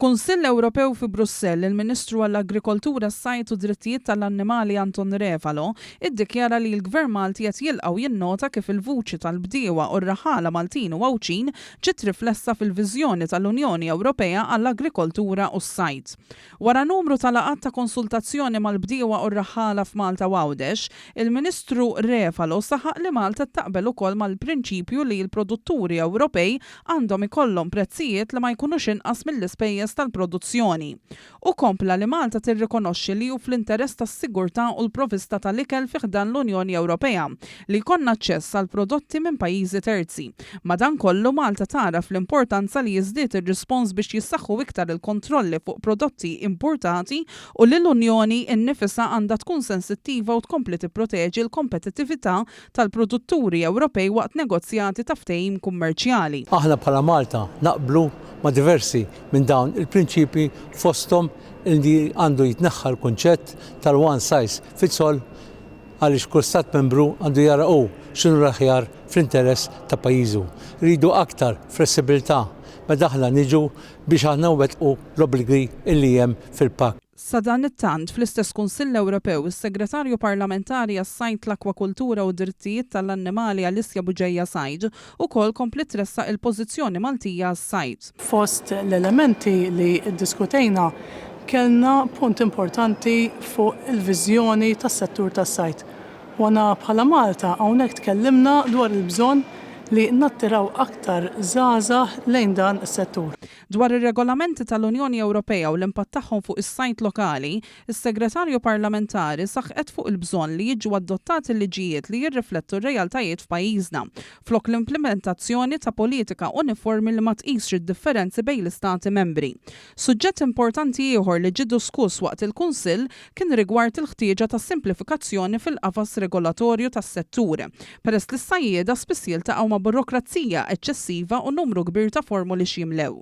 F'Kunsill Ewropew fi Brussell, il-Ministru għall-Agrikoltura, s-Sajd u d-Drittijiet tal-Annimali Anton Refalo iddikjara li l-Gvern Malti qed jilqa' u jinnota kif il-vuċi tal-bdiewa u r-raħħala Maltin u Għawdxin ġiet riflessa fil-viżjoni tal-Unjoni Ewropea għall-agrikoltura u s-sajd. Wara numru ta' laqgħat ta' konsultazzjoni mal-bdiewa u r-raħħala f'Malta u Għawdex, il-Ministru Refalo saħaq li Malta taqbel ukoll mal-prinċipju li l-produtturi Ewropej għandhom ikollhom prezzijiet li ma jkunux inqas mill-ispejjeż tal-produzzjoni. Hu kompla li Malta tirrikonoxxi li hu fl-interess tas-sigurtà u l-provista tal-ikel fi ħdan l-Unjoni Ewropea li jkollna aċċess għal prodotti minn pajjiżi terzi. Madankollu, Malta tagħraf l-importanza li jiżdied ir-rispons biex jissaħħu iktar il-kontrolli fuq prodotti impurtati u li l-Unjoni nnifisha għandha tkun sensittiva u tkompli tipproteġi l-kompetittività tal-produtturi Ewropej waqt negozjati ta' ftehim kummerċjali. Aħna bħala Malta naqblu ma' diversi minn dawn il-prinċipji fosthom li għandu jitneħħa l-kunċett tal-one size fits all għaliex kull Stat Membru għandu jara hu x'inhu l-aħjar fl-interess ta' pajjiżu. Irridu aktar flessibilità meta aħna niġu biex aħna nwettqu l-obbligi li hemm fil-PAK. Sadanittant, fl-istess Kunsill Ewropew, is-Segretarju Parlamentari għas-Sajd, l-Akkwakultura u d-Drittijiet tal-Annimali Alicia Bugeja Said ukoll kompliet tressaq il-pożizzjoni Maltija għas-sajd. Fost l-elementi li ddiskutejna kellna punt importanti fuq il-viżjoni tas-settur tas-sajd. U aħna bħala Malta hawnhekk tkellimna dwar il-bżonn li nattiraw aktar żgħażagħ lejn dan is-settur. Dwar ir-regolamenti tal-Unjoni Ewropea u l-impatt tagħhom fuq is-sajd lokali, is-Segretarju Parlamentari saħqet fuq il-bżonn li jiġu adottati liġijiet li jirriflettu r-realtajiet f'pajjiżna, flok l-implimentazzjoni ta' politika uniformi li ma tqisx id-differenzi bejn l-Istati Membri. Suġġett importanti ieħor li ġie diskuss waqt il-Kunsill kien rigward il-ħtieġa ta' simplifikazzjoni fil-qafas regolatorju tas-settur, peress li s-sajjieda spiss jiltaqgħu ma' burokrazija eċċessiva u numru kbir ta' formoli x'jimlew.